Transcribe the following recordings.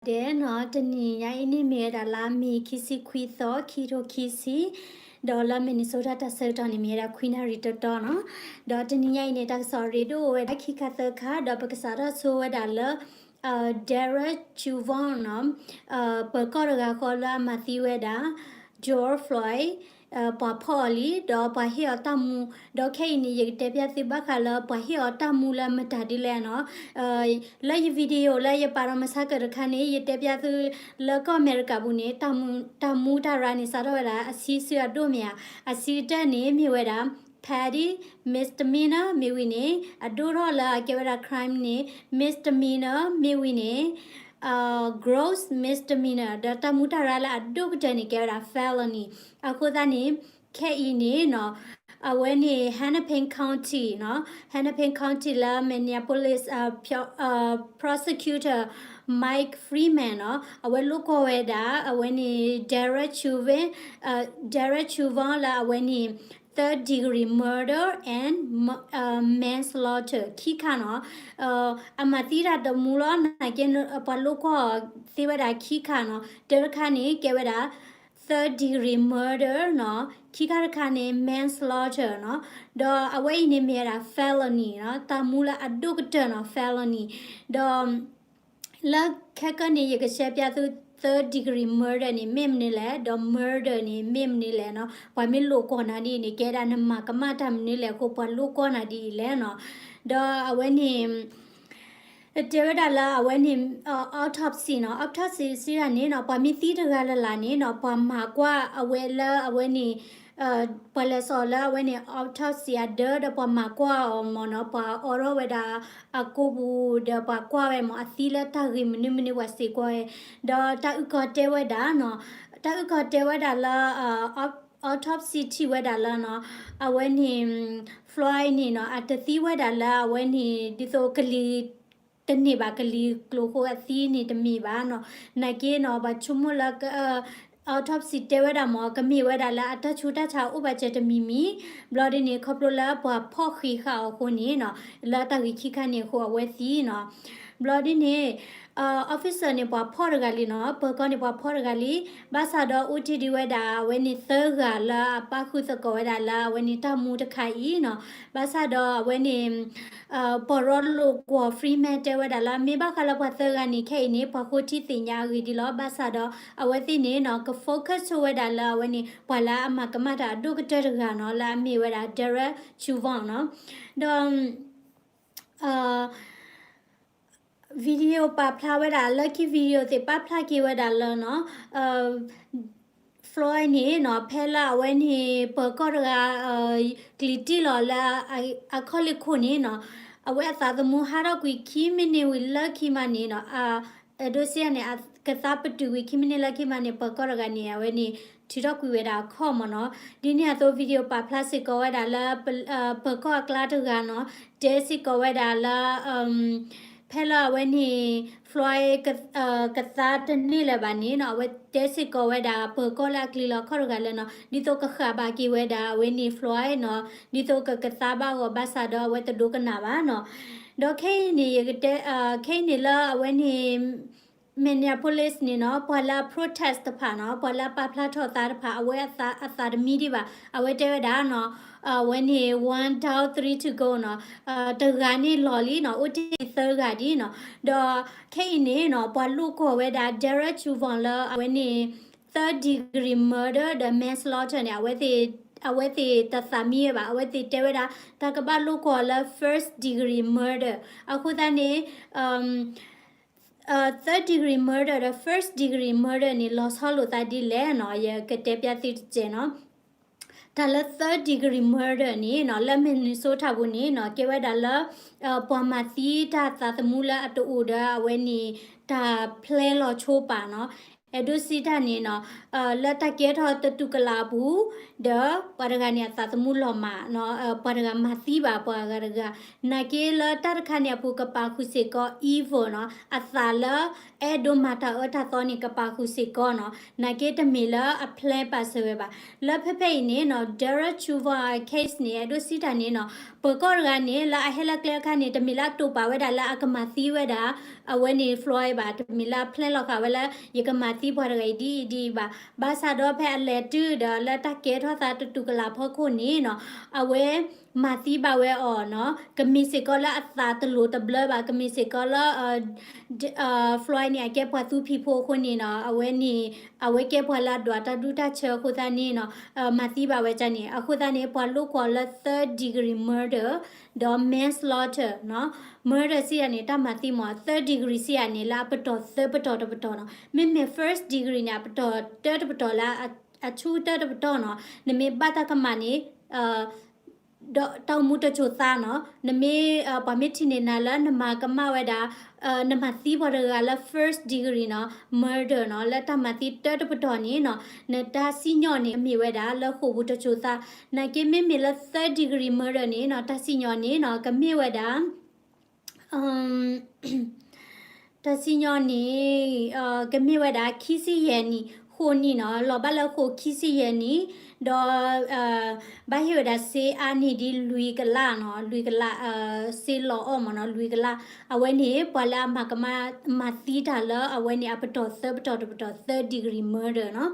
ဒဲးနီၤ, တနံၤညါအံၤန့ၣ်မ့ၢ်ဝဲဒၣ်လါမ့ၤခံဆံခွံသီ ခံထိခံဆံ, ဒီးလၢ Minnesota တၢ်ဆၢကတီၢ်န့ၣ်မ့ၢ်ဝဲဒၣ်ခွံနၣ်ရံၣ်တီတီနီၤ. ဒီးတနံၤညါအံၤန့ၣ် တၢ်ကစီၣ်ရ့ဒိၣ်အိၣ်ဝဲဒၣ်ခံခါသၢခါ, ဒီးပကစးထီၣ်ဆိဝဲဒၣ်လၢ Derek Chauvin နီၤ, ပၢၤကီၢ်တဂၤဃီလၢအမၤသံဝဲဒၣ် George Floyd ပှၤဖီၣ်အီၤလံ ဒီးပှၤဟ့ၣ်အီၤတၢ်မူ, ဒီးခဲအံၤန့ၣ် ယကတဲပျၢ်သုဘၣ်ဃးလၢပှၤဟ့ၣ်အီၤတၢ်မူလၢမတၤဒ်လဲၣ်နီၤ. လၢယ video လၢယပာ်ဒီးမဆါကၢၣ်တခါန့ၣ် ယတဲပျၢ်သု လၢကီၢ်အမဲရကၤပူၤန့ၣ် တၢ်မူတၢ်ရါန့ၣ် စးထီၣ်ဝဲဒၣ်အဆံဆူအဒိၣ်မ့ၢ်ဧါ, အဆံကတၢၢ်န့ၣ်မ့ၢ်ဝဲဒၣ် petty misdemeanor မ့ၢ်ဝံၤန့ၣ် အဒိၣ်ထီၣ်လၢအကဲဝဲဒၣ် crime န့ၣ် misdemeanor မ့ၢ်ဝံၤန့ၣ် gross misdemeanor ဒီးတၢ်မူတၢ်ရါလၢအဒိၣ်ကတၢၢ်န့ၣ် ကဲဝဲဒၣ် felony. အဃိသတးန့ၣ် ခဲအံၤန့ၣ်နီၤ, အဝဲန့ၣ် Hennepin County နီၤ, Hennepin County လၢ Minneapolis prosecutor Mike Freeman နီၤ, အဝဲလိၣ်ကွီၢ်ဝဲဒၣ် အဝဲန့ၣ် Derek Chauvin, Derek Chauvin လၢအဝဲန့ၣ် third degree murder and manslaughter ခံခါနီၤ. အမၤသံတၢ်တမူလီၤ, နာ်က့ ပှၤလိၣ်ကွီၢ်သ့ဝဲဒၣ်ခံခါနီၤ. တၢ်တခါန့ၣ် ကဲဝဲဒၣ် third degree murder နီၤ, ခံခါတခါန့ၣ် manslaughter နီၤ. ဒီးအဝဲအံၤန့ၣ်မ့ၢ်ဝဲဒၣ် felony နီၤ, တၢ်မူလၢအဒိၣ်ကတၢၢ်နီၤ felony. ဒီး လၢခဲကၢန့ၣ် ယကရှဲပျၢ်သု third degree murder န့ၣ် မ့ၢ်မနုၤလဲၣ်, ဒီး murder န့ၣ် မ့ၢ်မနုၤလဲၣ်နီၤ. ပှၤမ့ၢ်လိၣ်ကွီၢ်နၤဒ်အံၤန့ၣ် ကဲဒၣ်နမၤကမၣ်တၢ်မနုၤလဲၣ်အဃိ ပှၤလိၣ်ကွီၢ်နၤဒ်အံၤလဲၣ်နီၤ. ဒီးအဝဲန့ၣ် တဲဝဲဒၣ်လၢအဝဲန့ၣ် autopsy နီၤ, autopsy စံးတၢ်န့ၣ်နီၤ, ပှၤမ့ၢ်သံတဂၤလၢ်လၢ်န့ၣ်နီၤ, ပှၤမၤကွၢ်အဝဲလၢအဝဲန့ၣ် ပှၤလဲၤစိာ်လၢအဝဲန့ၣ် autopsy အဒၢဒီးပှၤမၤကွၢ်အီၤမ့ၢ်နီၤ, ပှၤအိးထီၣ်ဝဲဒၣ်အကိာ်ပူၤဒီးပှၤကွၢ်ဝဲမ့ၢ် အသံလၢတၢ်ဂ့ၢ်မနုၤမနုၤ ပှၤစံးကွၢ်ဝဲ, ဒီးတၢ်အုၣ်ကီၤတဲဝဲဒၣ်နီၤ, တၢ်အုၣ်ကီၤတဲဝဲဒၣ်လၢ autopsy ထံၣ်ဝဲဒၣ်လၢနီၤ, အဝဲန့ၣ် Floyd န့ၣ်နီၤ အတသံဝဲဒၣ်လၢအဝဲန့ၣ် ဒ်သိးကလံၤ တန့ၢ်ဘၣ် ကလံၤကျိၤဃိအသံန့ၣ်တမ့ၢ်ဘၣ်နီၤ, နာ်က့နီၤ ပှၤဆိကမိၣ်လၢ autopsy တဲဝဲဒၣ်မ့ၢ် ကမ့ၢ်ဝဲဒၣ်လၢအတၢ်ဆူးတၢ်ဆါအိၣ်ဘၣ်စၢၤတမံၤမံၤ, ဘျီဒ်န့ၣ် ခီဖျိလၢပှၤဖီၣ်ဃံးဃာ်အီၤအဃိန့ၣ်နီၤ, လၢတၢ်ဂ့ၢ်ခံခါန့ၣ်အဃိအဝဲသံနီၤ, ဘျီဒ်န့ၣ် officer န့ၣ် ပှၤဖီၣ်တဂၤလံနီၤ, ပၢၤကီၢ်န့ၣ် ပှၤဖီၣ်တဂၤလံ, ဘၣ်ဆၣ်ဒီးအိၣ်တ့ၢ်ဒံးဝဲဒၣ် အဝဲန့ၣ်သၢဂၤလၢအပၣ်ဃုာ်သကိးဝဲဒၣ်လၢအဝဲန့ၣ်တၢ်မူတခါအံၤနီၤ, ဘၣ်ဆၣ်ဒီးအဝဲန့ၣ် ပှၤရီလိာ်ကွီၢ် Freeman တဲဝဲဒၣ်လၢ မ့ၢ်ဘၣ်ဃးလၢပှၤသၢဂၤန့ၣ် ခဲအံၤန့ၣ် ပှၤဃိထံသ့ၣ်ညါအဂ့ၢ်ဒ်လီၤ, ဘၣ်ဆၣ်ဒီးအဝဲသ့ၣ်န့ၣ်နီၤ က focus ဆိဝဲဒၣ်လၢအဝဲန့ၣ် ပှၤလၢအမၤကမၣ်တၢ်အဒိၣ်ကတၢၢ်တဂၤနီၤ လၢအမ့ၢ်ဝဲဒၣ် Derek Chauvin နီၤ, ဒီး video ပာ်ဖျါဝဲဒၣ် လၢခံ video သ့ၣ်ပာ်ဖျါက့ၤဝဲဒၣ်လၢနီၤ, Floyd န့ၣ်နီၤ ဖဲလၢအဝဲန့ၣ် ပၢၤကီၢ်တဂၤ ကျံၤတံၢ်လီၤလၢအခီၣ်လ့ၢ်ခိၣ်န့ၣ်နီၤ, အဝဲအသးသမူဟးထီၣ်ကွံာ်ခံမံးနံးဝံၤလၢခံမးန့ၣ်နီၤ, အဒိစ့ၢ်န့ၣ် ကသါပတုာ်ဝံၤခံမံးနံးလၢခံမးန့ၣ် ပၢၤကီၢ်တဂၤန့ၣ် အဝဲန့ၣ် ထုးထီၣ်ကွံာ်ဝဲဒၣ်အခီၣ်မ့ၢ်နီၤ, ဒ်န့ၣ်အသိး video ပာ်ဖျါစ့ၢ်ကီးဝဲဒၣ်လၢ ပၢၤကီၢ်အကျါတဂၤနီၤ, တဲစ့ၢ်ကီးဝဲဒၣ်လၢ ဖဲလၢအဝဲန့ၣ် Floyd ကသါတန့ၢ်လၢၤဘၣ်န့ၣ်နီၤ, အဝဲတဲစ့ၢ်ကီးဝဲဒၣ် ပၢၤကီၢ်လၢအကျံၤလီၤခီၣ်တဂၤလၢနီၤ, ဒ်သိးကဃၣ်ဘၣ်က့ၤဝဲဒၣ်အဝဲန့ၣ် Floyd နီၤ, ဒ်သိးကကသါဘၣ်ဂီၤဘၣ်ဆၣ်ဒီးအဝဲတဒိကနၣ်ဘၣ်နီၤ, ဒီးခဲအံၤန့ၣ် ယကတဲ ခဲအံၤန့ၣ်လၢအဝဲန့ၣ် Minneapolis န့ၣ်နီၤ, ပှၤလၢအ protest တဖၣ်နီၤ, ပှၤလၢအပာ်ဖျါထီၣ်သးတဖၣ် အဝဲအသးတမံဒံးဘၣ်, အဝဲတဲဝဲဒၣ်နီၤ, အဝဲန့ၣ် one down, three to go နီၤ, တဂၤန့ၣ်လီၤလံနီၤ, အိၣ်တ့ၢ်သၢဂၤဒံးနီၤ, ဒီးခဲအံၤန့ၣ်နီၤ ပှၤလိာ်ကွီၢ်ဝဲဒၣ် Derek Chauvin လၢအဝဲန့ၣ် third degree murder ဒီး manslaughter န့ၣ် အဝဲသ့ၣ်တသးမံဝဲဘၣ်, အဝဲသ့ၣ်တဲဝဲဒၣ် တၢ်ကဘၣ်လိာ်ကွီၢ်လၢ first degree murder အဃိသတးန့ၣ် third degree murder ဒီး first degree murder န့ၣ် လီၤဆီလိာ်သးဒ်လဲၣ်နီၤ, ယကတဲပျၢ်သုတစဲးနီၤ, တၢ်လၢ third degree murder န့ၣ်နီၤ လၢ Minnesota ပူၤန့ၣ်နီၤ ကဲဝဲဒၣ်လၢ ပှၤမၤသံတၢ်သးသမူလၢအတအိၣ်ဒီးအဝဲန့ၣ် တၢ်ဖျဲလီၤဆိပာ်နီၤ, အဲၣ်ဒိးစံးတၢ်န့ၣ်နီၤ, လၢတၢ်ကဲထီၣ်သတူၢ်ကလာ်အပူၤ, ဒီးပှၤတဂၤန့ၣ်အသးသမူလီၤမၢ်, ပှၤတဂၤမၤသံဘၣ်ပှၤဂၤတဂၤ, နာ်က့လၢတၢ်တခါန့ၣ်အပူၤ ကပာ်ဃုာ်စ့ၢ်ကီး evil နီၤ, အသးလၢ အဲၣ်ဒိးမၤတၢ်အၢတၢ်သီန့ၣ် ကပာ်ဃုာ်စ့ၢ်ကီးနီၤ, နာ်က့တမ့ၢ်လၢအ plan ပာ်စၢၤဝဲဘၣ်. လၢဖဲဖဲအံၤန့ၣ်နီၤ Derek Chauvin case န့ၣ် အဲၣ်ဒိးစံးတၢ်န့ၣ်နီၤ, ပၢၤကီၢ်တဂၤန့ၣ် လၢအဟဲလၢကျဲအခါန့ၣ် တမ့ၢ်လၢအတိာ်ပာ်ဝဲဒၣ်လၢအကမၤသံဝဲဒၣ် အဝဲန့ၣ် Floyd ဘၣ်, တမ့ၢ်လၢအ plan လီၤဃာ်ဝဲလၢ ယကမၤသံပှၤတဂၤအံၤဒ်အံၤဒ်အံၤဘၣ်. ဘၣ်ဆၣ်ဒီးဖဲအလဲၤတုၤဒီးလၢတၢ်ကဲထီၣ်သးသတူၢ်ကလာ်ဖီခိၣ်န့ၣ်နီၤ, အဝဲ မၤသံဘၣ်ဝဲအီၤနီၤ, ကမ့ၢ်စ့ၢ်ကီးလၢအသးတလိၤတဘျၢဘၣ်, ကမ့ၢ်စ့ၢ်ကီးလၢ Floyd န့ၣ် အကဲပှၤသူဖံးဖိအဃိန့ၣ်နီၤ, အဝဲန့ၣ် အဝဲကဲပှၤလၢအဒွးတၢ်ဒူတၢ်ဆၢအဃိသတးန့ၣ်နီၤ, မၤသံဘၣ်ဝဲဒ်န့ၣ်. အဃိသတးန့ၣ် ပှၤလိာ်ကွီၢ်လၢ third degree murder ဒီး manslaughter နီၤ, murder စံးယၤန့ၣ် တၢ်မၤသံမ့ၢ် third degree စံးယၤန့ၣ် လၢအပတီၢ်သၢပတီၢ်တပတီၢ်နီၤ, မ့မ့ၢ် first degree န့ၣ် အပတီၢ်တၢတပတီၢ်လၢ အဆူတၢတပတီၢ်နီၤ, နမ့ၢ်ဘၣ်တၢ်ကမၣ်န့ၣ် ဒီးတၢ်အိၣ်မူတစိၤသးနီၤ, နမ့ၢ် ပှၤမ့ၢ်ထံၣ်န့ၢ်နၤလၢနမၤကမၣ်ဝဲဒၣ် နမၤသံပှၤတဂၤလၢ first degree နီၤ, murder နီၤ, လၢတၢ်မၤသံတၢတပတီၢ်န့ၣ်နီၤ, နတၢ်စံၣ်ညီၣ်န့ၣ် ကမ့ၢ်ဝဲဒၣ်လၢဃိာ်ပူၤတစိၤသး, နာ်က့မ့မ့ၢ်လၢ third degree murder န့ၣ်နီၤ, တၢ်စံၣ်ညီၣ်န့ၣ်နီၤ ကမ့ၢ်ဝဲဒၣ် တၢ်စံၣ်ညီၣ်န့ၣ် ကမ့ၢ်ဝဲဒၣ်ခံဆံယဲၢ်နံၣ်, ဃိာ်နံၣ်နီၤ, လီၤဘၣ်လၢဃိာ်ခံဆံယဲၢ်နံၣ်, ဒီး ဘၣ်ဟ့ၣ်ဝဲဒၣ်စ့အါန့ၢ်ဒ်လွံၢ်ကလးနီၤ, လွံၢ်ကလး စ့လီၤအီၣ်မ့ၢ်နီၤ, လွံၢ်ကလး, အဝဲန့ၣ် ပှၤလၢအမၤကမၣ် မၤသံတၢ်လၢအဝဲန့ၣ် အပတီၢ်သၢပတီၢ်တပတီၢ် third degree murder နီၤ,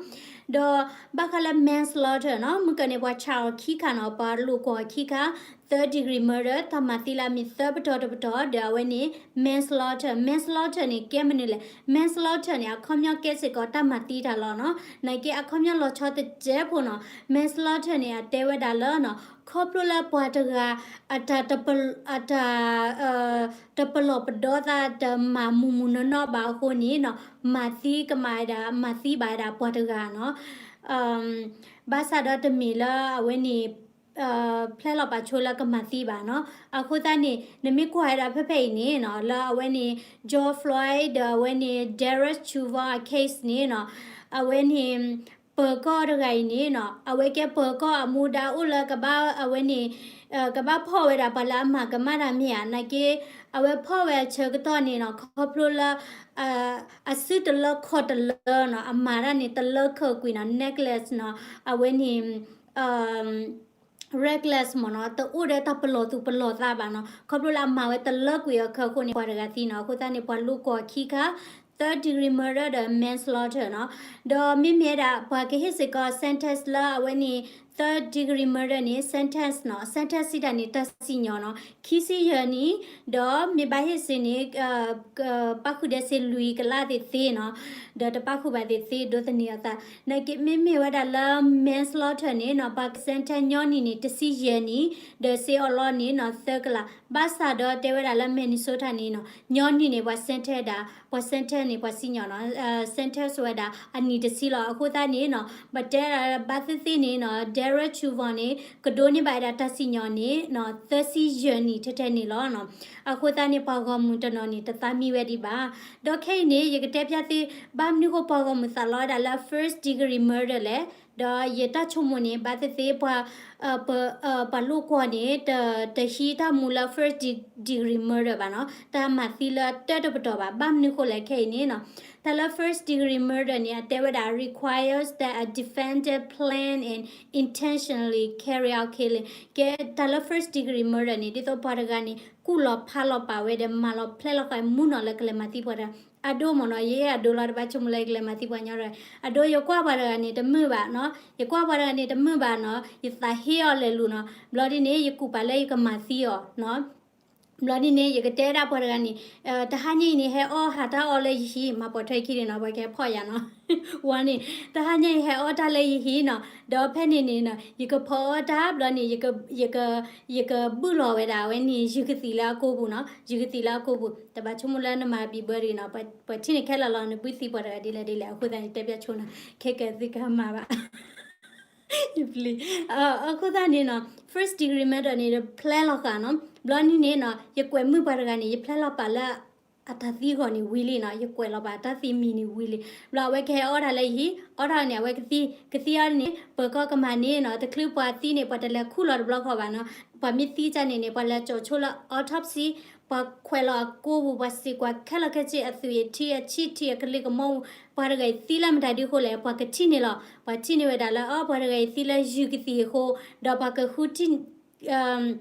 ဒီးဘၣ်ဃးလၢ manslaughter နီၤ, မုၢ်ကၢၢ်န့ၣ် ပှၤဆါအီၤခံခါနီၤ, ပှၤလိာ်ကွီၢ်အီၤခံခါ, third degree murder တၢ်မၤသံလၢအမ့ၢ်သၢပတီၢ်တပတီၢ်, ဒီးအဝဲန့ၣ် manslaughter, manslaughter န့ၣ် ကဲမနုၤလဲၣ်, manslaughter န့ၣ် အခီပညီကဲစ့ၢ်ကီးတၢ်မၤသံတၢ်လီၤနီၤ, နာ်က့အခီပညီလီၤဆီတစဲးဖိနီၤ, manslaughter န့ၣ် အတဲဝဲဒၣ်လၢနီၤ, ခီဖျိလၢပှၤတဂၤ အတၢ်တပ အတၢ် တပလီၢ်ပဒီသး တမၤမုၢ်မုၢ်နီၢ်နီၢ်ဘၣ်အဃိန့ၣ်နီၤ, မၤသံကမၣ်ဝဲဒၣ် မၤသံဘၣ်ဝဲဒၣ်ပှၤတဂၤနီၤ, ဘၣ်ဆၣ်ဒီးတမ့ၢ်လၢအဝဲန့ၣ် plan လီၤပာ်ဆိလၢကမၤသံဘၣ်နီၤ, အဃိသတးန့ၣ် နမ့ၢ်ကွၢ်ဝဲဒၣ်ဖဲဖဲအံၤန့ၣ်နီၤ, လၢအဝဲန့ၣ် George Floyd ဒီးအဝဲန့ၣ် Derek Chauvin case န့ၣ်နီၤ, အဝဲန့ၣ် ပၢၤကီၢ်တဂၤအံၤန့ၣ်နီၤ, အဝဲကဲပၢၤကီၢ်အမူဒါအိၣ်လၢကဘၣ်အဝဲန့ၣ် ကဘၣ်ဖီၣ်ဝဲဒၣ်ပှၤလၢအမၤကမၣ်တၢ်မ့ၢ်ဧါ, နာ်က့ အဝဲဖီၣ်ဝဲအဆၢကတီၢ်န့ၣ်နီၤ, ခီဖျိလၢ အစုတလၢခီၣ်တလၢနီၤ, အမၤတၢ်န့ၣ်တလၢခၢၣ်ကွံာ်နီၤ, necklace နီၤ, အဝဲန့ၣ် reckless မ့ၢ်နီၤ, တအိၣ်ဒီးတၢ်ပလီၢ်သူၣ်ပလီၢ်သးဘၣ်နီၤ, ခီဖျိလၢအမၤဝဲတလၢကွံာ်အခၢအဃိန့ၣ် ပှၤတဂၤသံနီၤ, အဃိသတးန့ၣ် ပှၤလိာ်ကွီၢ်ခံခါ third degree murder ဒီး manslaughter နီၤ, ဒီးမ့မ့ၢ်ဝဲဒၣ် ပှၤကဟ့ၣ်စ့ၢ်ကီး sentence လၢအဝဲန့ၣ် third degree murder န့ၣ် sentence နီၤ, sentence စံးတၢ်န့ၣ် တၢ်စံၣ်ညီၣ်နီၤ, ခံဆံယဲၢ်နံၣ်, ဒီးမ့ၢ်ဘၣ်ဟ့ၣ်စ့ၢ်န့ၣ် ပၣ်ဃုာ်ဒဲးစ့လွံၢ်ကလးသ့ၣ်သ့နီၤ, ဒီးတပၣ်ဃုာ်ဘၣ်သ့ၣ်သ့ဒိးသန့ၤအသး, နာ်က့မ့မ့ၢ်ဝဲဒၣ်လၢ manslaughter န့ၣ်နီၤ, ပှၤက sentence ညီနုၢ်န့ၣ် တဆံယဲၢ်နံၣ်, ဒီးစ့အီၣ်လီၤန့ၣ်နီၤ သၢကလး, ဘၣ်ဆၣ်ဒီးတဲဝဲဒၣ်လၢ Minnesota န့ၣ်နီၤ, ညီနုၢ်န့ၣ် ပှၤ sentence ဒၣ်, ပှၤ sentence န့ၣ် ပှၤစံၣ်ညီၣ်နီၤ, sentence ဝဲဒၣ်အနံၣ်တဆံလီၤ, အဃိသတးန့ၣ်နီၤ, ပတဲဒၣ်ဘၣ်သ့ၣ်သ့ၣ်န့ၣ်နီၤ, Derek Chauvin န့ၣ် ကဒိးန့ၢ်ဘၣ်ဝဲဒၣ်တၢ်စံၣ်ညီၣ်န့ၣ်နီၤ, သၢဆံယဲၢ်နံၣ်ထဲထဲန့ၣ်လီၤနီၤ, အဃိသတးန့ၣ် ပှၤဂီၢ်မုၢ်တနီၤန့ၣ် တသးမံဝဲဒံးဘၣ်, ဒီးခဲအံၤန့ၣ် ယကတဲဖျါသု ဘၣ်မနုၤဃိပှၤဂီၢ်မုၢ်သးလီဝဲဒၣ်လၢ first degree murder လဲၣ်, ဒီးယတၢ်ဆိကမိၣ်န့ၣ် ဘၣ်သ့ၣ်သ့ၣ်ပှၤ ပှၤလိာ်ကွီၢ်န့ၣ် တဟံးတၢ်မူလၢ first degree murder ဘၣ်နီၤ, တၢ်မၤသံလၢတၢတပတီၢ်ဘၣ်. ဘၣ်မနုၤဃိလဲၣ်ခဲအံၤန့ၣ်နီၤ, တၢ်လၢ first degree murder န့ၣ် အတဲဝဲဒၣ် requires that a defendant plan and intentionally carry out killing. ကဲ တၢ်လၢ first degree murder န့ၣ် ဒ်သိးပှၤတဂၤန့ၣ် ကူၣ်လီၤဖးလီၤပာ်ဝဲဒီး မၤလီၤဖျဲးလီၤဃာ်မူနီၤလၢကလဲၤမၤသံပှၤတဂၤ အဒိမ့ၢ်နီၤ, ယအဲၣ်အဒိလီၤ တဘၣ်ဆိကမိၣ်လၢယကလဲၤမၤသံပှၤညီတဂၤ, အဒိယကွၢ်ပှၤတဂၤန့ၣ်တမုာ်ဘၣ်နီၤ, ယကွၢ်ပှၤတဂၤန့ၣ်တမုာ်ဘၣ်နီၤ, ယသးဟ့အီၤလဲၤလူၤနီၤ, ဘျီဒ်န့ၣ် ယကူၣ်ပာ်လၢယကမၤသံအီၤနီၤ, ဘျီဒ်န့ၣ် ယကတဲဒၣ်ပှၤတဂၤန့ၣ်, တဟါညါအံၤန့ၣ် ဟဲအီၣ်ဟးတၢ်အီၣ်လၢယဟံၣ်, မၤပိာ်ထွဲခံန့ၣ်နီၤ, ပှၤကဟဲဖီၣ်ယၤနီၤ, ဝါန့ၣ်, တဟါညါအံၤဟဲအီၣ်တၢ်လၢယဟံၣ်နီၤ, ဒီးဖဲန့ၣ်န့ၣ်နီၤ ယကဖီအီၣ်တၢ် ဘျီန့ၣ် ယက ယကဘုၣ်လီၤဝဲဒၣ်ဝဲန့ၣ် ယုၢ်ကသံၣ်လၢအကိာ်ပူၤနီၤ, ယုၢ်ကသံၣ်လၢအကိာ်ပူၤ, တဘၣ်ဆိကမိၣ်လၢနမၤဘံၣ်ဘၢတဂ့ၤနီၤ, ပှၤထံၣ်န့ၣ်ခဲလၢာ်လီၤ နဘုၣ်သံပှၤတဂၤဒ်လဲၣ်ဒ်လဲၣ်, အဃိသတးန့ၣ် တဲပျးဆိနီၤ, ခဲကဲသုကမၤဘၣ်, ယပျံၤ, အဃိသတးန့ၣ်နီၤ first degree murder န့ၣ် တဖျဲလီၤဃာ်နီၤ, ဘျီန့ၣ်န့ၣ်နီၤ ယကွဲးမုာ်ပှၤတဂၤန့ၣ် ယဖျဲလီၤပာ်လၢ အတၢ်သံဂီၢ်န့ၣ်ဝံၤလံနီၤ, ယကွဲးလီၤဘၣ်တၢ်သံမံၤန့ၣ်ဝံၤလံ. ဘျီအဝဲကဟဲအီၣ်တၢ်လၢယဟံၣ်, အီၣ်တၢ်န့ၣ် အဝဲကသံ, ကသံအီၤန့ၣ် ပၢၤကီၢ်ကမၤန့ၢ်နီၤ, တချုးပှၤသံန့ၣ် ပှၤတလဲၤခူၣ်လီၤတဘျီဃီဘၣ်နီၤ. ပှၤမ့ၢ်သံကန့ၣ်န့ၣ် ပှၤလဲၤကၠီၤဆိလၢ autopsy, ပှၤခွဲးလီၤအကိပူၤ, ပှၤစံးကွၢ်ခဲလၢာ်ခဲဆ့ အသွံၣ်အထံအဆံၣ်ထံအကလ့ကမီပူၤ, ပှၤတဂၤအံၤသံလၢမတၤဒုအဃိလဲၣ်, ပှၤကထံၣ်န့ၢ်လီၤ. ပှၤထံၣ်န့ၢ်ဝဲဒၣ်လၢ အီ ပှၤတဂၤအံၤသံလၢယုၢ်ကသံၣ်အဃိ, ဒီးပှၤကဃုထံၣ်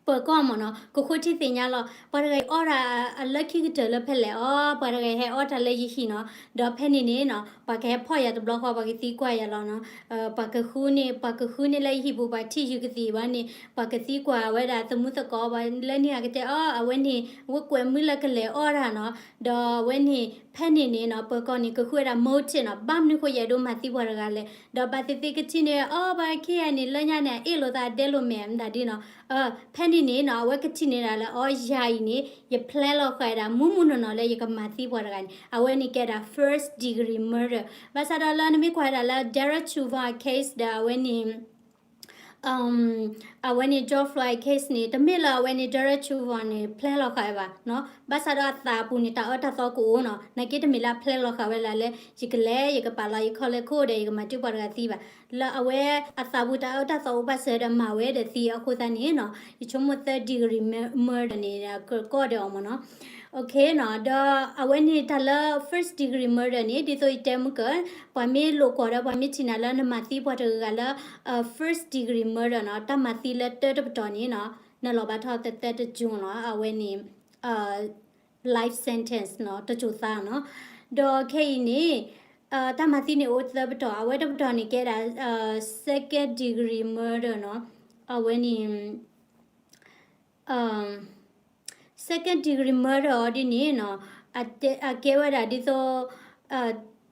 ပၢၤကီၢ်မ့ၢ်နီၤ, ကဃုထံၣ်သ့ၣ်ညါလီၤ. ပှၤတဂၤအံၤအီၣ်တၢ်အလၢခံကတၢၢ်လၢဖဲလဲၣ်အီၤ, ပှၤတဂၤအံၤဟဲအီၣ်တၢ်လၢယဟံၣ်နီၤ. ဒီးဖဲန့ၣ်န့ၣ်နီၤ ပှၤကဟဲဖီၣ်ယၤတဘျီဃီ ပှၤကသံကွၢ်ယၤလီၤနီၤ. ပှၤကဃုန့ၢ်, ပှၤကဃုန့ၢ်လၢယဟံၣ်ပူၤ ပှၤထံၣ်ယုၢ်ကသံၣ်ဘၣ်န့ၣ် ပှၤကသံကွၢ်ဝဲဒၣ်သမူသကိး ပှၤလၢန့ၣ်အကတဲအီၤ အဝဲန့ၣ် ဝဲကွဲးမုၢ်လၢကလဲၤအီၣ်တၢ်နီၤ. ဒီးအဝဲန့ၣ် ဖဲန့ၣ်န့ၣ်နီၤ ပၢၤကီၢ်န့ၣ် ကဃုဝဲဒၣ် motive နီၤ, ဘၣ်မနုၤဃိယအဲၣ်ဒိးမၤသံပှၤတဂၤလဲၣ်. ဒီးဘၣ်သ့ၣ်သ့ၣ်ကထံၣ်န့ၢ် အီ ပှၤခံဂၤန့ၣ် လၢညါန့ၣ် အ့ၣ်လိာ်သးဒဲလိာ်မဲာ်မတၤဒ်နီၤ. ဖဲန့ၣ်န့ၣ်နီၤ အဝဲကထံၣ်န့ၢ်ဒၣ်လၢ အီ ယၤအံၤန့ၣ် ယ plan လီၤဃာ်ဒၣ်မူးမူးနီၢ်နီၢ်လၢယကမၤသံပှၤတဂၤန့ၣ် အဝဲန့ၣ်ကဲဒၣ် first degree murder. ဘၣ်ဆၣ်ဒီးလၢနမ့ၢ်ကွၢ်ဒၣ်လၢ Derek Chauvin case ဒီးအဝဲန့ၣ် အဝဲန့ၣ် George Floyd case န့ၣ် တမ့ၢ်လၢအဝဲန့ၣ် Derek Chauvin န့ၣ် plan လီၤဃာ်ဝဲဘၣ်နီၤ. ဘၣ်ဆၣ်ဒီးအသးအပူၤန့ၣ် တၢ်အၢတၢ်သီကအိၣ်နီၤ. နာ်က့တမ့ၢ်လၢအ plan လီၤဃာ်ဝဲလၢ်လၢ ယကလဲၤ ယကပာ်လီၤယခီၣ်လၢခိၣ်ဒီး ယကမၤတံၢ်ပှၤတဂၤသံဘၣ်. လၢအဝဲအသးပူၤတၢ်အၢတၢ်သီအိၣ်ဘၣ်စၢၤဒီးမၤဝဲဒီးသံအဃိသတးန့ၣ်နီၤ ယဆိကမိၣ် third degree mur-, murder န့ၣ် ကကီၢ်ဒီးအီၤမ့ၢ်နီၤ. Okay နီၤ ဒီးအဝဲန့ၣ်တၢ်လၢ first degree murder န့ၣ် ဒ်သိးယတဲမုၢ်ကၢ ပှၤမ့ၢ်လိာ်ကွီၢ်ဒီး ပှၤမ့ၢ်ထံၣ်နၤလၢနမၤသံပှၤတဂၤလၢ first degree murder နီၤ, တၢ်မၤသံလၢတၢတပတီၢ်န့ၣ်နီၤ နလီၤဘၣ်ထီၣ်သၢသၢတကၠိလီၤ. အဝဲန့ၣ် life sentence နီၤ, တကၠိသါနီၤ. ဒီးခဲအံၤန့ၣ် တၢ်မၤသံန့ၣ်အိၣ်သၢပတီၢ်, အဝဲတပတီၢ်န့ၣ်ကဲဒၣ် second degree murder နီၤ. အဝဲန့ၣ် second degree murder အီၤဒ်န့ၣ်နီၤ, အကဲဝဲဒၣ်ဒ်သိး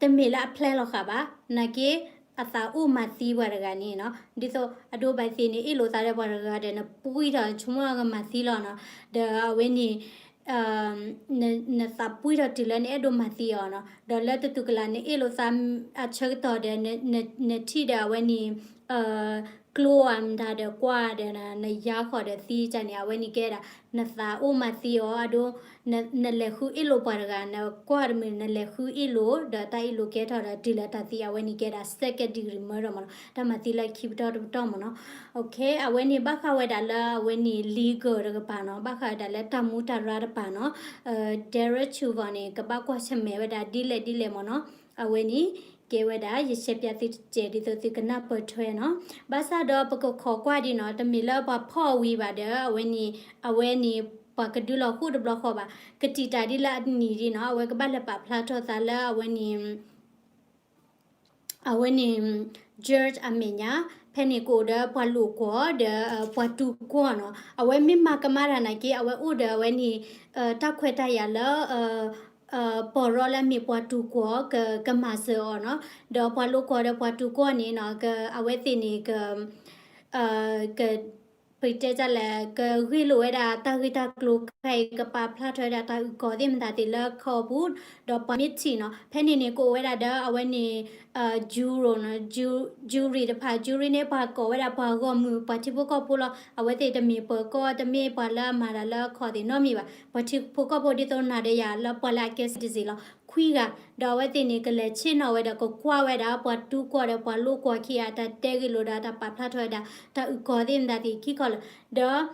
တမ့ၢ်လၢအ plan လီၤဃာ်ဘၣ်, နာ်က့ အသးအိၣ်မၤသံပှၤတဂၤန့ၣ်နီၤ, ဒ်သိးအဒိဘၣ်သ့ၣ်န့ၣ် အ့ၣ်လိာ်သးဒီးပှၤတဂၤဒီး နပှံၢ်ထီၣ် ဆိကမိၣ်ကမၤသံလီၤနီၤ, ဒီးအဝဲန့ၣ် နသးပှံၢ်ထီၣ်တုၤလၢနအဲၣ်ဒိးမၤသံအီၤနီၤ, ဒီးလၢတတူၢ်ကလာ် နအ့ၣ်လိာ်သးအဆၢကတီၢ်ဒီး နထံၣ်ဒီးအဝဲန့ၣ် ကျိအမတၤဒီးကွၢ်ဒီး နယါဃီၤဒီးသံကန့ၣ် အဝဲန့ၣ်ကဲဒၣ် နသးအိၣ်မၤသံအီၤအဒိ နလဲၤဃုအ့ၣ်လိာ်ပှၤတဂၤ နကွၢ်တမုာ် နလဲၤဃုအ့ၣ်လိာ် ဒီးတၢ်အ့ၣ်လိာ်ကဲထီၣ်ဒီးတုၤလၢတၢ်သံ အဝဲန့ၣ်ကဲဒၣ် second degree murder မ့ၢ်နီၤ, တၢ်မၤသံလၢခံပတီၢ်တပတီၢ်မ့ၢ်နီၤ. Okay အဝဲန့ၣ်ဘၣ်ဃးဝဲဒၣ်လၢအဝဲန့ၣ် legal တကပၤနီၤ, ဘၣ်ဃးဝဲဒၣ်လၢတၢ်မူတၢ်ရၢတပၤနီၤ, Derek Chauvin န့ၣ် ကဘၣ်ကွၢ်ဆၢၣ်မဲာ်ဝဲဒၣ်ဒ်လဲၣ်ဒ်လဲၣ်မ့ၢ်နီၤ. အဝဲန့ၣ် ကဲဝဲဒၣ် ယရှဲပၠးသုတစဲး ဒ်သိးသုကနၢ်ပၢၢ်ထွဲနီၤ. ဘၣ်ဆၣ်ဒီးပကခိးကွၢ်ဒ်နီၤ, တမ့ၢ်လၢပှၤဖီၣ်ဝံၤဘၣ်ဒီး အဝဲန့ၣ် အဝဲန့ၣ် ပှၤကဒုးလီၤဃိၣ်တဘျီဃီဘၣ်, ကတံာ်တာ်ဒ်လၢအနံၤဒ်နီၤ, အဝဲကဘၣ်လဲၤပာ်ဖျါထီၣ်သးလၢအဝဲန့ၣ် အဝဲန့ၣ် judge အမဲာ်ညါ, ဖဲန့ၣ်ကအိၣ်ဒီးပှၤလိာ်ကွီၢ်ဒီး ပှၤတူၢ်ကွီၢ်နီၤ. အဝဲမ့ၢ်မၤကမၣ်တၢ်နာ်က့ အဝဲအိၣ်ဒီးအဝဲန့ၣ် တၢ်ခွဲးတၢ်ယာ်လၢ ပီၢ်ရီလၢအမ့ၢ်ပှၤတူၢ်ကွီၢ် ကမၤစၢၤအီၤနီၤ, ဒီးပှၤလိာ်ကွီၢ်ဒီးပှၤတူၢ်ကွီၢ်န့ၣ်နီၤ အဝဲသ့ၣ်န့ၣ် က ပတဲတၢ်လဲၣ် ကဂ့ၢ်လိာ်ဝဲဒၣ်တၢ်ဂ့ၢ်တၢ်ကျိၤခဲအံၤ ကပာ်ဖျါထီၣ်ဝဲဒၣ်တၢ်အုၣ်ကီၤသ့ၣ်မတၤသ့ၣ်လၢခီပူၤ, ဒီးပှၤမ့ၢ်ထံၣ်နီၤ ဖဲန့ၣ်န့ၣ် ကအိၣ်ဝဲဒၣ်ဒီးအဝဲန့ၣ် juror နီၤ, jury တဖၣ် jury န့ၣ် ပှၤကိးဝဲဒၣ်ပှၤဂီၢ်မုၢ် ပှၤထံဖိကီၢ်ဖိလီၤ. အဝဲသ့ၣ်တမ့ၢ်ပၢၤကီၢ် တမ့ၢ်ပှၤလၢအမၤတၢ်လၢအခီၣ်သ့ၣ်နီတမံၤဘၣ်. ပှၤထံဖိကီၢ်ဖိဒ်သိးနၤဒီးယၤလၢပှၤလၢအကဲ citizen လီၤ ခွံဂၤ, ဒီးအဝဲသ့ၣ်န့ၣ် ကလဲၤဆ့ၣ်နီၤဝဲဒီးကကွၢ်ဝဲဒၣ် ပှၤတူၢ်ကွီၢ်ဒီးပှၤလိာ်ကွီၢ်ခံဂၤ တၢ်တဲဂ့ၢ်လိာ်ဒီးတၢ်ပာ်ဖျါထီၣ်ဝဲဒၣ် တၢ်အုၣ်ကီၤသ့ၣ်မတၤသ့ၣ်ခံခီလၢာ်, ဒီး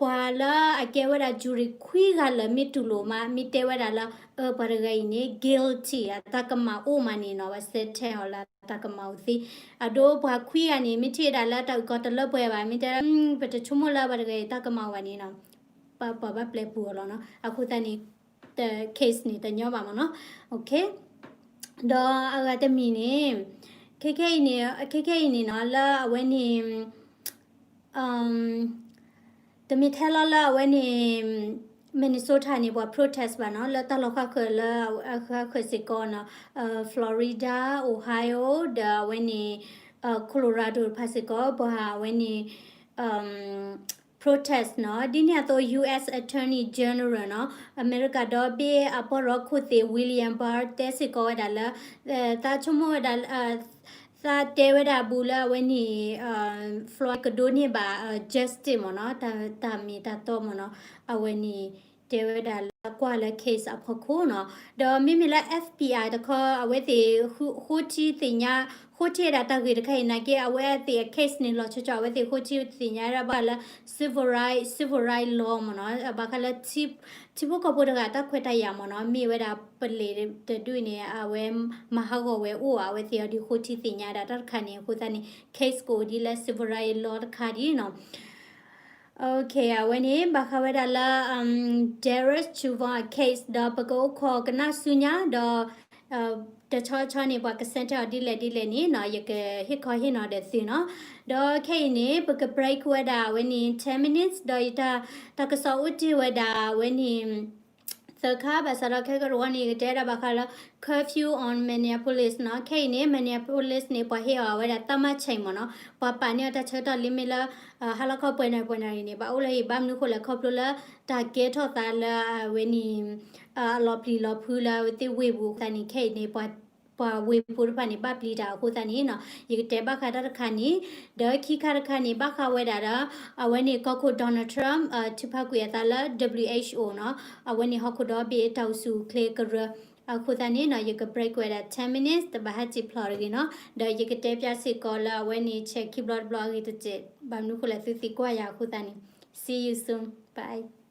ပှၤလၢအကဲဝဲဒၣ် jury ခွံဂၤလၢာ်မ့ၢ်တူၢ်လိာ်မး မ့ၢ်တဲဝဲဒၣ်လၢ အၢ ပှၤတဂၤအံၤန့ၣ် guilty အတၢ်ကမၣ်အိၣ်မးန့ၣ်နီၤ ဝဲစဲထဲအီၤလၢတၢ်ကမၣ်အိၣ်သ့, အဒိပှၤခွံဂၤန့ၣ် မ့ၢ်ထံၣ်ဝဲဒၣ်လၢတၢ်အုၣ်ကီၤတလၢပှဲၤဘၣ် မ့ၢ်တဲ ပတဆိကမိၣ်လၢပှၤတဂၤအံၤတၢ်ကမၣ်အိၣ်ဘၣ်န့ၣ်နီၤ ပှၤဘၣ်ပျဲပူၤအီၤလီၤနီၤ. အဃိသတးန့ၣ် case န့ၣ် တညီဘၣ်မ့ၢ်နီၤ. Okay ဒီးအဂၤတမံၤန့ၣ် ခဲခဲအံၤန့ၣ် ခဲခဲအံၤန့ၣ်နီၤ လၢအဝဲန့ၣ် တမ့ၢ်ထဲလီၤလၢအဝဲန့ၣ် Minnesota န့ၣ် ပှၤ protest ဘၣ်နီၤ လၢတၢ်လီၢ်ဃၣ်ဃၢၤလၢအဃၣ်ဃၢၤစ့ၢ်ကီးနီၤ Florida, Ohio ဒီးအဝဲန့ၣ် Colorado တဖၣ်စ့ၢ်ကီး ပှၤအဝဲန့ၣ် protest နီၤ ဒ်န့ၣ်အသိး US Attorney General နီၤ အမဲရကၤဒီဘ့ၣ်အပီၢ်ရီခိၣ်သ့ၣ် William Barr တဲစ့ၢ်ကီးဝဲဒၣ်လၢ သးဆိကမိၣ်ဝဲဒၣ် သးတဲဝဲဒၣ်ဘူးလၢအဝဲန့ၣ် Floyd ကဒိးန့ၢ်ဘၣ် justice မ့ၢ်နီၤ တၢ်မ့ၢ်တၢ်တီမ့ၢ်နီၤ အဝဲန့ၣ် တဲဝဲဒၣ်လၢကွၢ်လၢ case အဖီခိၣ်နီၤ. ဒီးမ့မ့ၢ်လၢ F B I တခီ အဝဲသ့ၣ်ဃိထံသ့ၣ်ညါ ဃိထံဝဲဒၣ်တၢ်ဂ့ၢ်တခါအံၤနာ်က့ အဝဲသ့ၣ်အ case န့ၣ် လီၤဆီဆီ အဝဲသ့ၣ်ဃိထံသ့ၣ်ညါဒၣ်ဘၣ်ဃးလၢ civil right, civil right law မ့ၢ်နီၤ, ဘၣ်ဃးလၢ ထံဖိကီၢ်ဖိတဂၤတၢ်ခွဲးတၢ်ယာ်မ့ၢ်နီၤ, မ့ၢ်ဝဲဒၣ်ပလံးတဒူၣ်န့ၣ် အဝဲမၤဟးဂီၤဝဲအိၣ်ဧါ, အဝဲသ့ၣ်အီၤဒ်ဃိထံသ့ၣ်ညါဒၣ်တၢ်တခါန့ၣ်အဃိသတးန့ၣ် case ကအိၣ်ဒ်လၢ civil right law တခါဒ်နီၤ. Okay, အဝဲန့ၣ် ဘၣ်ဃးဝဲဒၣ်လၢ Derek Chauvin case ဒီးပကအိၣ်ခိးကနၣ်ဆူညါဒီး တဆီဆီန့ၣ် ပှၤကဆၢထၢၣ်အီၤဒ်လဲၣ်ဒ်လဲၣ်န့ၣ်နီၤ, ယကဟ့ၣ်ခီဟ့ၣ်နီၤဒီးသုနီၤ. ဒီးခဲအံၤန့ၣ် ပက break ဝဲဒၣ်အဝဲန့ၣ် ten minutes ဒီးယတၢ် တၢ်ကစီၣ်အိၣ်တ့ၢ်ဝဲဒၣ်အဝဲန့ၣ် သၢခါ, ဘၣ်ဆၣ်ဒီးခဲကတဝီန့ၣ် ယကတဲဒၣ်ဘၣ်ဃးလၢ curfew on Minneapolis နီၤ. ခဲအံၤန့ၣ် Minneapolis န့ၣ် ပှၤဟ့ၣ်အီၤဝဲဒၣ် သတ်မှတ်ချိန် မ့ၢ်နီၤ, ပှၤပာ်န့ၢ်အီၤတၢ်ဆၢကတီၢ်လံမ့ၢ်လၢ ဟါလီၤခီပှဲၤနၣ်ရံၣ်ပှဲၤနၣ်ရံၣ်န့ၣ် ဘၣ်အိၣ်လၢအံၤ, ဘၣ်မနုၤဃိလဲၣ် ခီဖျိလၢ တၢ်ကဲထီၣ်သးလၢအဝဲန့ၣ် အလီၤပျံၤလီၤဖုးလၢအဝဲသ့ၣ်ဝ့ၢ်ပူၤအဃိသတးန့ၣ် ခဲအံၤန့ၣ် ပှၤဝ့ၢ်ဖိတဖၣ်န့ၣ် ဘၣ်ပျံၤတၢ်အဃိသတးန့ၣ်နီၤ, ယကတဲဘၣ်ဃးတၢ်တခါန့ၣ်, ဒီးခံခါတခါန့ၣ် ဘၣ်ဃးဝဲဒၣ်ဒီး အဝဲန့ၣ်ကီၢ်ခိၣ် Donald Trump ထုးဖးကွံာ်အသးလၢ W H O နီၤ, အဝဲန့ၣ်ဟီၣ်ခိၣ်ဒီဘ့ၣ်တၢ်အိၣ်ဆူၣ်အိၣ်ချ့ကရၢ အဃိသတးန့ၣ်နီၤ, ယက break ဝဲဒၣ် ten minutes တဘၣ်ဟဲစံၣ်ဖျိးတဂ့ၤနီၤ, ဒီးယကတဲပၠးစ့ၢ်ကီးလၢအဝဲန့ၣ် ဆဲးခံဘျီတဘျီအဂ့ၢ်တစဲး, ဘၣ်မနုၤဃိလဲၣ် သုသံကွၢ်ယၤအဃိသတးန့ၣ်, see you soon, bye.